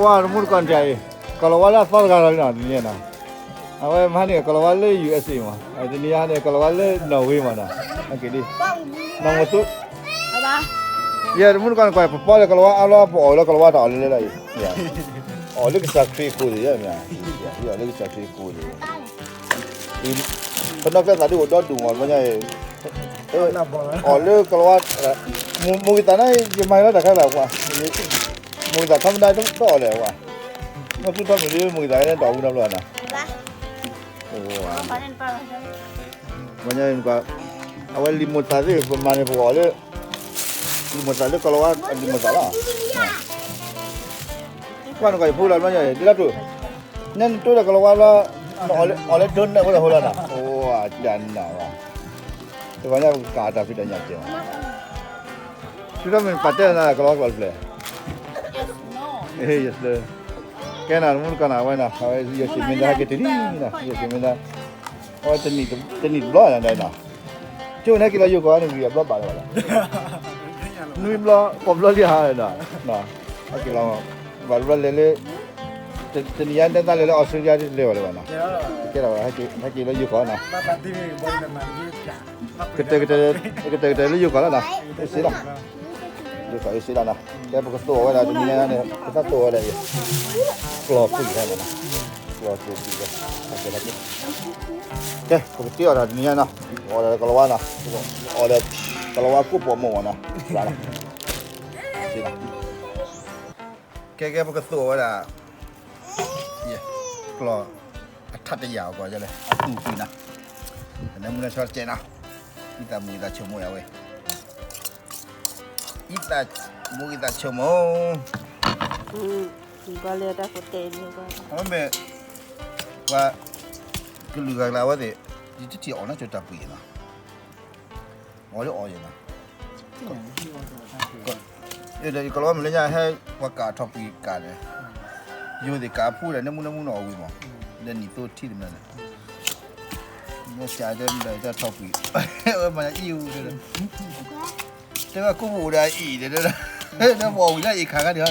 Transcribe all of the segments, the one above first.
ဝါတမူတကိးန့ၣ်အံၤ, ကီၤလၤဝါလၢအသီတဂၤလီၤနီၤ တနံၤညါနီၤ, အဝဲမဟါန့ၣ် ကီၤလၤဝါလၢ ယူၢ်အ့စ့ၣ် မး, တနံၤညါန့ၣ် ကီၤလၤဝါလၢ နီၣ်ဝ့ မးနီၤ, အက့ၤဒ်, နီၢ်မသူ, ယဲတမူတကိးန့ၣ်ကွၢ် ပပီဒီးကီၤလၤဝါအါဘျီ ပအီၣ်လၢကီၤလၤဝါတၢ်အီၣ်လၢလဲၣ်လီၤအံၤ, အီၣ်လၢကစၢ်ခရံာ်ကိၣ်န့ၣ်, အီၣ်လၢကစၢ်ခရံာ်ကိၣ်န့ၣ် ပနီၢ်ကျဲသးဒ်အိၣ်ဒီဒူၣ်မး ဘျီညါအံၤ, အီၣ်လၢကီၤလၤဝါ, မိၢ်ဂံၢ်သးန့ၣ် ယမၤလီၤတၢ်ခဲလၢာ်ကွၢ်, မိၢ်ဂံၢ်သးထီမဒါတအီၣ်လဲၣ်ကွၢ်, မ့ၢ်သူထီမုၢ်လံ မိၢ်ဂံၢ်သးန့ၣ် တအီၣ်ဝံၤနီတဘျီနီၤ, ဘျီညါအံၤ, အဝဲလံာ်မိၢ်သးသ့ၣ် ပမၤန့ၣ် ပအီၣ်လၢ လံာ်မိၢ်သးလၢကီၤလၤဝါ လံာ်မိၢ်သးလီၤ, ကွၢ်နကွၢ်ယဖိလီၤ ဘျီညါအံၤ ဒ်လၢတိၢ်, နဲနတိၢ်ဒီးကီၤလၤဝါဘျီ, အီၣ်လၢဒိးနဲၣ်ဖိလီၤဖိလီၤနီၤ, အိၣ်အတၢ်နးဘၣ်, တဂီၤညါပကကးတၢ်ဖံးတၢ်ညၣ်ကဲး, ဆူထီၣ်မ့ၢ်ပာ်တဲနၤကီၤလၤဝါကျိာ်တဖျၢၣ်, ယသၢ, ကဲနၤတမူတကိးနၤ အဝဲနီၤ အဝဲယိၤဆံးမ့ၢ်ဒၣ်ဟဲက့ၤတနံၤနီၤ ယိၤဆံးမ့ၢ်ဒၣ်, အဝဲတနံၣ်တဘျီနီၤ, ကၠိန့ၣ်ဟဲက့ၤလီၤယိၤကီၤန့ၣ် ဂံၢ်အဘျီဘၣ်လၢၤဘၣ်လီၤ, နွံဘျီဃိးဘျီလံဟါနီၤ, ဟဲက့ၤလီၤ, ဘၣ်တဘျီလဲၤလၢ, တနံၤညါတဲသးလဲၤလၢ Australia တလဲၤဘၣ်လၢၤဘၣ်နီၤ, ကဲဒၣ်ဝဲ, ဟဲက့ၤလီၤယိၤကီၤနီၤ, ကတၢၢ်ကတၢၢ်လၢယိၤကီၤလီၤနီၤ, စ့လီၤ, ယိၤကီၤအ့စ့လီၤနီၤ, ကဲပကသိၣ်အီၤဝဲဒၣ်တနံၤညါန့ၣ် ပသးသိၣ်အီၤဝဲဒၣ် ကျီၢ်ပှံၢ်ဟဲမးနီၤ, ကျီၢ်ပှံၢ်ပှံၢ်ဝဲ, ကဲ ပကတ့အီၣ်တၢ်တနံၤညါနီၤ, အီၣ်ဒီးကီၤလၤဝါနီၤ, အီၣ်ဒီး, ကီၤလၤဝါကိၣ်ပိာ်မိၢ်မးနီၤ, ကဲကဲပကသိၣ်အီၤဝဲဒၣ်, ကျီၢ်, အထးတယာ်အီၤကွၢ်လဲၣ် အသူၣ်ကွံာ်နီၤ, နမုၢ်နဆီတကဲးနီၤ, အံသးမူဂံၢ်သးဆိကမိၣ်ယၤဝဲ, အံသးမူဂံၢ်သးဆိကမိၣ် ဘၣ်လၢတၢ်ကတဲာ်န့ၣ်, အမ့ၢ်, ပှၤ, ကလုာ်ဂၤကျါအဝဲသ့ၣ်, ယတထံၣ်အီၣ်နီၢ်ကၠိတၢ်ပှံၤနီၤ, အီၣ်လၢအီၣ်ယဲနီၤ, ဒီးယကီၤလၤဝါမ့ၢ်လၢညါဟဲ, ပှၤကးထီၣ်ပှံၤကးန့ၣ်, ယိၤသ့ၣ်ကးဖှူဒီး နမူနမူနီၢ်အီၣ်ဝံၤမး, လၢနံၣ်သိထံတမံၤန့ၣ်, မ့ၢ်စးတဲမ့ၢ်ဒီးတၢ်ထီၣ်ပှံၤ, အဝဲမၤအံၣ်အူ, တဲဝဲကိၣ်ပူၤအိၣ်ဒီးအအံၣ်ဒီး, ဒီးပအီၣ်ဝံၤလၢအအံၣ်ခါခါန့ၣ်ဒီး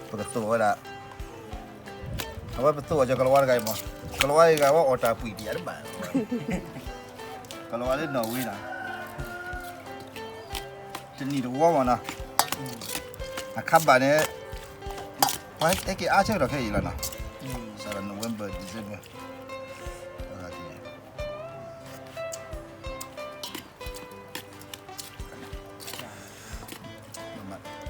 ပကသိၣ်ဝဲဒၣ်, အဝဲပသိၣ်အီၤကီၤလၤဝါတဂၤအံၤမး, ကီၤလၤဝါတဂၤဝဲအီၣ်တၢ်ပှံၤတယၤတဘၣ်, ကီၤလၤဝါလၢနီၣ်ဝ့နီၤ, တနံၣ်တဝီမးနီၤ, အခါဘၣ်န့ၣ်, ပှၤဟဲက့ၤအါဆၢကတီၢ်ခဲအံၤလီၤနီၤ, စးဒီး November December အိၣ်တကံၢ်အဘျီ, အိၣ်တကံၢ်ပှၤလ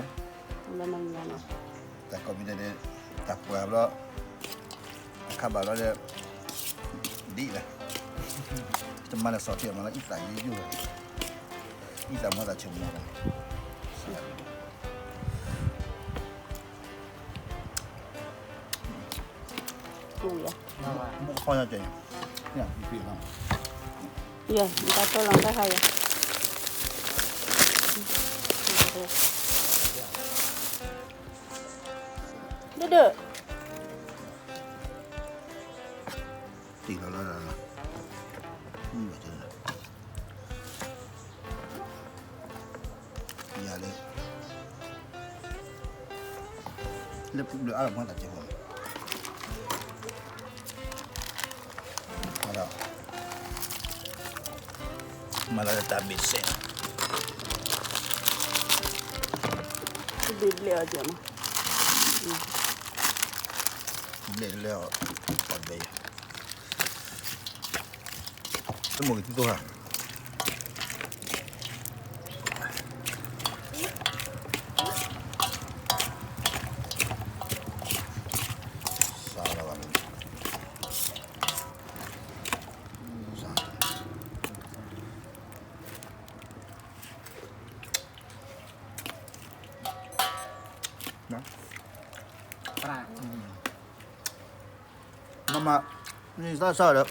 ံ, မၤလီၤမံၤ, တၢ်ကိးမံၤဒဲး, တၢ်ပှၤဘျီ, အခါဘၣ်ဘျီဒီး, ဒ်လဲၣ်, တမၤလၢစီၤထံအမၤလၢအံသၣ်ယိယိ, အံသၣ်မၤသးဆိကမိၣ်, မူခီညါကဲ, ယဲ, တၢ်တိၢ်လီၤတၢ်ခါယဲ, ဒိၣ်ဒိၣ်, တံၢ်လီၤလီၤ, ယၤလၢ, လၢပျၢၤအါလီၤမၤသးကဲဖိ, ဒီး, မၤလၢတၢ်ဘ့ၣ်စဲး, ဘ့ၣ်ဘျဲၣ်အီၤကဲမး, ဘျဲၣ်လၢအီၤ, တၢ်ဘ့ၣ်ယဲ, တမိၢ်ကသံသိဟါ, စးလီၤဘၣ်လၢ, မ့ၢ်သးစၢ်ဒီး,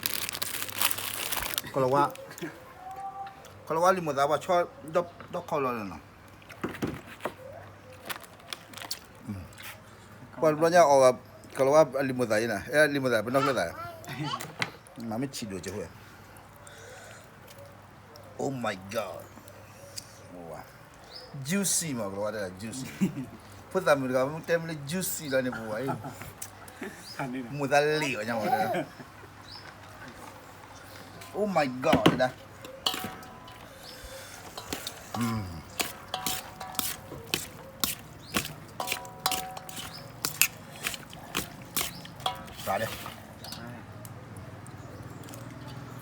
ကီၤလၤဝါ, ကီၤလၤဝါလံာ်မိၢ်သးပှၤဆီ, ဒီခီလီၤလၢနီၤ, ပှၤတဘျီညါအီၣ် ကလီၤဝါအလံာ်မိၢ်သးအံၤနီၤ, အဲ အလံာ်မိၢ်သး ပနီၢ်ကျဲသး, မၤမ့ၢ်ဆံးဒိၣ်ကဲဃိ, Oh my God, ဝါ, juicy မး ကလီၤဝါတဲ juicy, ဖိသၣ်မုၣ်တဂၤ မ့ၢ်တဲမ့ၢ်လၢ juicy လီၤန့ၣ် ပဝါအံၤ, မိၢ်သးလံာ်အီၤညါမး, Oh my God ဒၣ်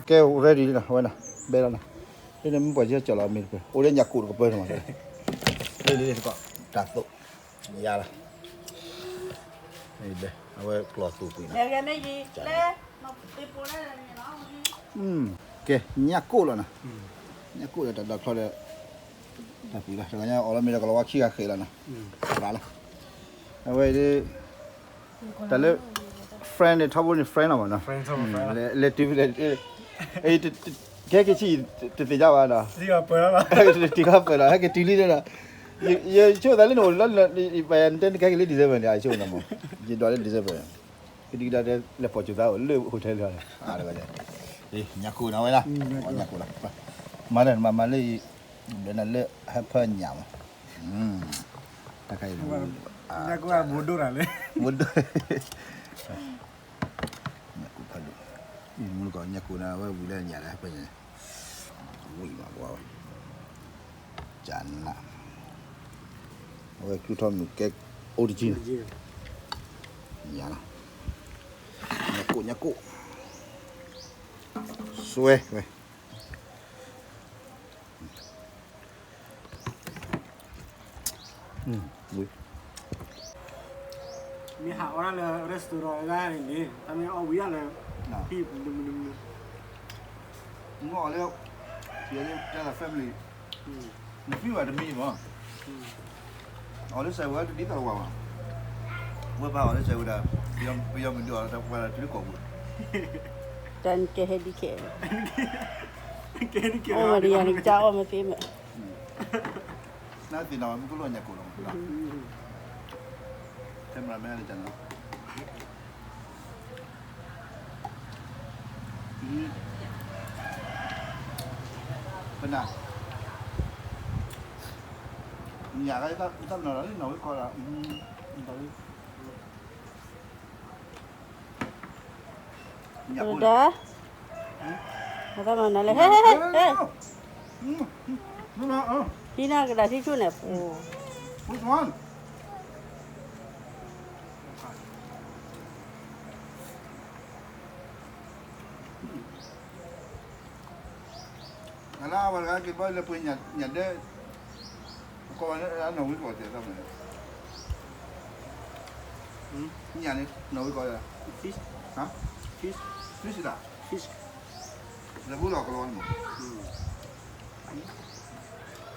ကဲ ready လီၤ အဝဲနီၤ, ဘဲလီၤနီၤ, လၢန့ၣ်မ့ၢ်ပှၤကၢကၠီလီၤ မ့ၢ်တပှဲၤ အိၣ်လၢညၣ်ကိၣ်တကပၢၢ်န့ၣ်မး, လၢလၢတကီၢ် တၢ်သိၣ် ယါလီၤ, အဝဲကျီၢ်သိၣ်ကွံာ်နီၤ, ကဲ ညၣ်ကိၣ်လီၤနီၤ, ညၣ်ကိၣ်ဒီးတၢ်ဒိးချီဒီး တၢ်ပှံၤလီၤ, တဂၤညါအီၣ်လီၤမ့ၢ်ဒီးကလီၤဝါခံဂၤဃဲးလီၤနီၤ, ရၤလီၤ, အဝဲဒၣ် တၢ်လၢ friend န့ၣ် ထီဘိန့ၣ် friend လီၤမးနီၤ, လဲၤတုၤလဲၤ ကဲက့ၤဆံး တသ့ၣ်ညါဘၣ်နီၤ, တံၤကပၢၢ်လီၤ, ဟဲက့ၤတုၤလံနီၤ, ယဆိကမိၣ်သးလၢနအိၣ်လီၤ, ပတဲနကဲက့ၤလၢ December န့ၣ် ယဆိကမိၣ်နီၤမး, ယဒွးလၢ December န့ၣ်, ကဒံကဒါတဲလဲၤပိာ်စူၤသးအိၣ်လၢ hotel လီၤ, ညၣ်ကိၣ်နီၤဝဲဒၣ်, ညၣ်ကိၣ်လီၤ, မၤလၢမၤမၤလၢ ဘျဲနၤလၢဟဲဖၢညၣ်မး, တၢ်ခါအံၤ ဘိဒိၣ်တၢ်လၢ ဘိဒိၣ် ညၣ်ကိၣ်ဖးဒိၣ်, မူကီၢ်ညၣ်ကိၣ်န့ၣ် အဝဲဝံၤလၢညၣ်လၢဟဲဖၢညၣ်န့ၣ်, ဝံၤမးပှၤဝဲ, ကနၣ်, အဝဲကျူထီၣ်မုၢ်ကဲအိၣ်တကံၢ်, ညၣ်လီၤ, ညၣ်ကိၣ်ညၣ်ကိၣ်, စွဲဝဲ မ့ၢ်ဟးအီၣ်ဒၣ်လၢ restaurant ဒၣ်န့ၣ် တၢ်မ့ၢ်အီၣ်ဝံၤဒၣ်လၢ ဟံၣ်မနုၤမနုၤမနုၤ, မ့ၢ်အီၣ်လၢ ယဲလၢတၢ် family, နဖံဘၣ်တမံၤမး, အီၣ်လၢစဲးဝဲတဒ်သိးတဝၤဘၣ်, ဝဲပၢ်အီၣ်လၢစဲးဝဲဒၣ်, ပယီၤမုၣ်ဒုးအီၣ်လၢတၢ်ပှၤလၢတုၤလၢကီၢ်ပူၤ, တၢ်နကဲဟဲဒ်ခဲ, အိၣ်မးဒီးယၤန့ၣ် ကစၢ်အီၣ်မ့ၢ်သ့မး နသ့ၣ်နီၣ်မ့ၢ်ကလိၣ်ညၣ်ကိၣ်လီၤ, ထဲမရမဲလၢကၢ်နီၤ, ပနၢ်, ညၣ်ဂၤတၢ်နီၣ်လီၤလၢနီၣ်ဝဲကီးလီၤ, ဒီး မတမနလဲၣ်, ဟဲ, ဟဲ, ဟဲ, ဟံးနၤကဒၣ်ထံဆူၣ်န့ၣ်, အလါဝဲတဂၤက့ၤဘၣ်လၢပှ့ၤညၣ်ဒၢ, ကီးဝဲလၢနီၣ်ဝဲကီးတဲသးမ့ၢ်, ညၣ်န့ၣ် နီၣ်ဝဲကီး, fish, fish, fish ဒၣ်, fish, လၢဘူလီၤကလီၤန့ၣ်မး,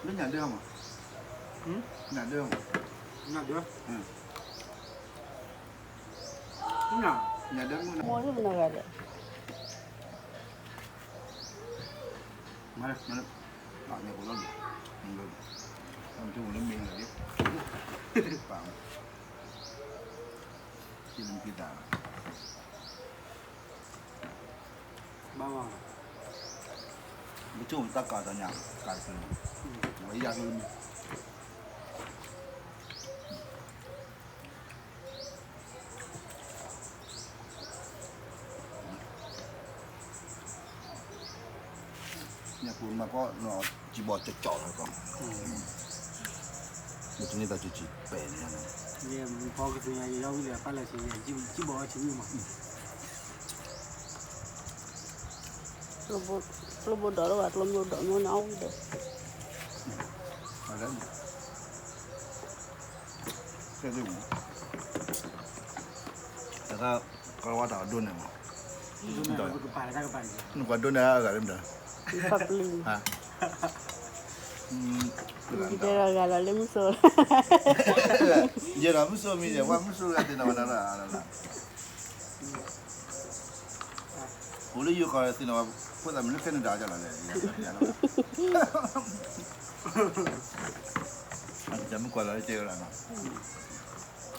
လၢညၣ်ဒၢမး, ညၣ်ဒၢမး, ညၣ်ဒၢ, ညၣ်ဒၢမုၢ်နၤ, မၤလၢ, မၤလၢ, မ့ၢ်လၢ, မ့ၢ်လၢ, ပာ်, က့လၢမ့ၢ်က့တၢ်, ဘၣ်ဘၣ်, ပဆိကမိၣ်တၢ်ကးတၢ်ညၣ်, ကးတဖျၢၣ်, ဝဲယၤကျိမ့ၢ် ညၣ်ကိၣ်မၤကီးနီၤ စံးဘီၣ်ကၠီကၠီလီၤကီး, မ့ၢ်တန့ၢ်သးစံးစံးပဲာ်န့ၣ်, ယဲမုၢ်ဖီကသ့ၣ်ညါ ယလီၤဝံၤလၢပၢ်လၢစံး စံးဘီၣ်အီၣ်စံးဝံၤမး, ကျိဘိဒိၣ်လီၤဘၣ် ကျိမ့ၢ်ဒိၣ်မ့ၢ်န့ၣ်အီၣ်ဝံၤဒီး, ကဲ, တၢ်ကီဝါတၢ်အဒိန့ၣ်မး, နကွၢ်ဒိန့ၣ်အဂၤလၢမတၤ, ယတဲလီၤဂၤလီၤလၢမုၢ်စိ, ယဲဒီးမုၢ်စိမံၤယဲ ဝဲမုၢ်စိဂၤသ့ၣ်နီၣ်ဝဲဒၣ်လၢ အိၣ်လၢယိၤကီၢ်သ့ၣ်နီၣ် ဖိသၣ်မုၣ်လၢ Canada လီၤ, ယမ့ၢ်ကွၢ်လီၤလၢကဲဝဲဒၣ်နီၤ,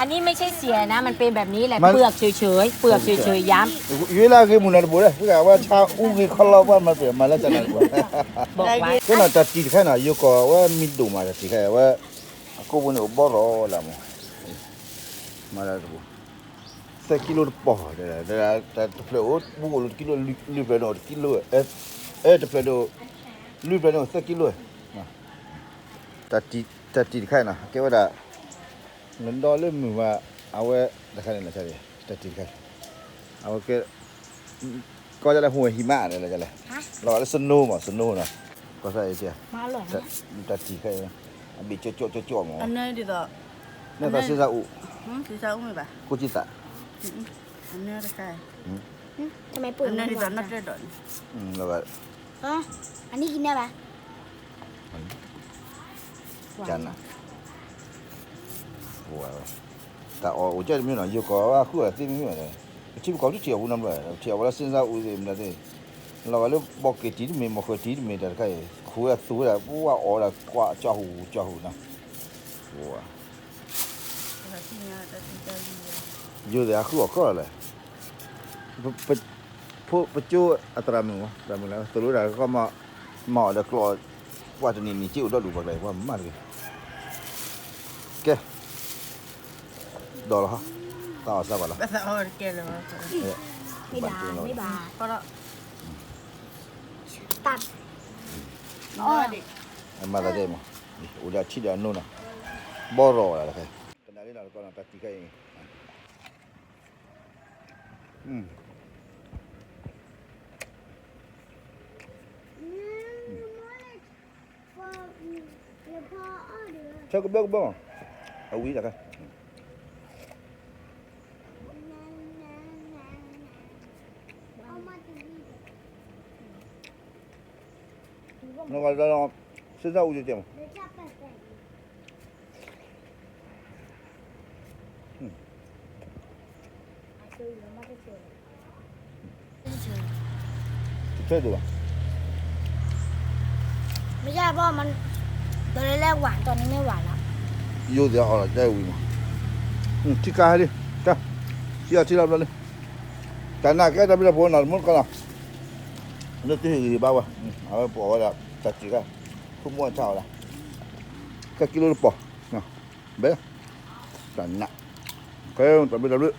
อันนี้ไม่ใช่เสียนะ มันเป็นแบบนี้แหละ เปลือกเฉยๆ เปลือกเฉยๆ ย้ำ ယွၤလၢအဂ့ၤမုၢ်နၤတဘိးလဲၣ် ဝဲဆါအူဂ့ၤခီလီၤပှၤမၤပှဲၤမၤလၢကနၤတဘိး บอกไว้ ကဲနီၤတၢ်တံၢ်တခါနီၤ ယိၤကီၢ်ဝဲမံၤဒိၣ်မးတၢ်တံၢ်ခါဝဲ အကိၣ်ဘိန့ၣ်အိၣ်ဘီရီလၢမး မၤလၢတဘိး သၢကံလိတပီၢ် တဖျၢၣ်အိၣ် ပူအိၣ်လၢတကံလိ လွံၢ်ဖျၢၣ်န့ၣ်အိၣ်တကံလိ အဲ တဖျၢၣ်န့ၣ် လွံၢ်ဖျၢၣ်န့ၣ်အိၣ်သၢကံလိ တၢ်တံၢ်တခါနီၤ ကဲဝဲဒၣ် နဒီလၢမုၢ်မး အဝဲတခါန့ၣ် တၢ်တံၢ်တခါ အဝဲကဲ ကီၢ်ဒ်လဲၣ် ဟူးဝဲဟံးမးလဲၣ်လဲၣ် လီၤဂာ်လၢ snow မး snow နီၤ ကီၢ်ဆၣ်အံၤ တၢ်တံၢ်တခါအံၤ အဘ့ၣ်ကၠီကၠီကၠီကၠီမး န့ၣ်သးစ့စၢ်အူ ကိၣ်ကံသး လီၤဂာ် အနံၣ်ကနၣ်ဘၣ် ကနၣ် တၢ်အီၣ်အိၣ်ကဲတမံၤနီၤ ယိၤကီၢ်ဝဲဃုအီၣ်သ့မံၤမံၤ ပထံပကီၢ်ပထံၣ်အီၣ်ပူၤနီတဘျီ ပထံၣ်အီၣ်ဝဲလၢ စ့စၢ်အူသ့ၣ်မတၤသ့ၣ် လီၤဂာ်လၢ ဘီက့ၤတံၢ်တမ့ၢ် မီၢ်ဃဲၤတံၢ်တမ့ၢ် တၢ်တခါအံၤ ခူဝဲသူဝဲဒၣ် ပဝဲအီၣ်ဝဲဒၣ်ကွၢ်ကၠီဟူးကၠီဟူးနီၤ ယိၤသ့ၣ်ဟးဃုအီၣ်ကီၢ်လီၤလဲၣ် ဖိပကၠိအသရၣ်မုၣ်မး သရၣ်မုၣ်လၢ သိၣ်လိတၢ်ကီမး မၤအီၣ်ဒီးကျီၢ် ပှၤတနံၤနံၤက့အိၣ်ဒီဒူၣ်ပှၤကျါအံၤ ပှၤမၤတဂ့ၤ ကဲ ဒီးလီၤ သးအီၣ်စၢ်ပှၤလီၤ မ့ၢ်ဘၣ် မ့ၢ်ဘၣ် တတ် အမၤသးဒ်မး အိၣ်ဒီးထံဒီးအနိနီၤ ဘီရီလၢတခါ ကနၣ်လံနီၤ တကီနီၤ တၢ်တံၢ်ခဲအံၤ ဆၢကဘၢကဘၢမး အဝံၤတခါ နီၢ်ကီၢ်ဒီး စ့စၢ်အူကဲမး တဆၢဒိၣ်ဘၣ် မ့ၢ်ယါဘီမး ဒီးလဲၤလဲၤဝၤ တီၤန့ၣ်မ့ၢ်ဝၤလီၤ ယိၤသ့ၣ်အီၣ်လီၤတဲဝံၤမး ထံကါဟဲလံ ကါ ထံအီၣ်ထံလီၤဘျီလံ တၢ်နာ်ကဲတၢ်ဘျုးတၢ်ဖှိၣ်နီၤ တမူတကီနီၤ လၢသုဟ့ၣ်ဂံၢ်ဟ့ၣ်ဘါဝဲ အဝဲပအီၣ်ဝဲဒၣ် တၢ်စံၣ်ခါ ဖုမူအဆါအီၣ်ဒၣ် ကဲကံလိတပီၢ် ဘဲ တၢ်နာ် ကဲတၢ်ဘျုးတၢ်ဘျုး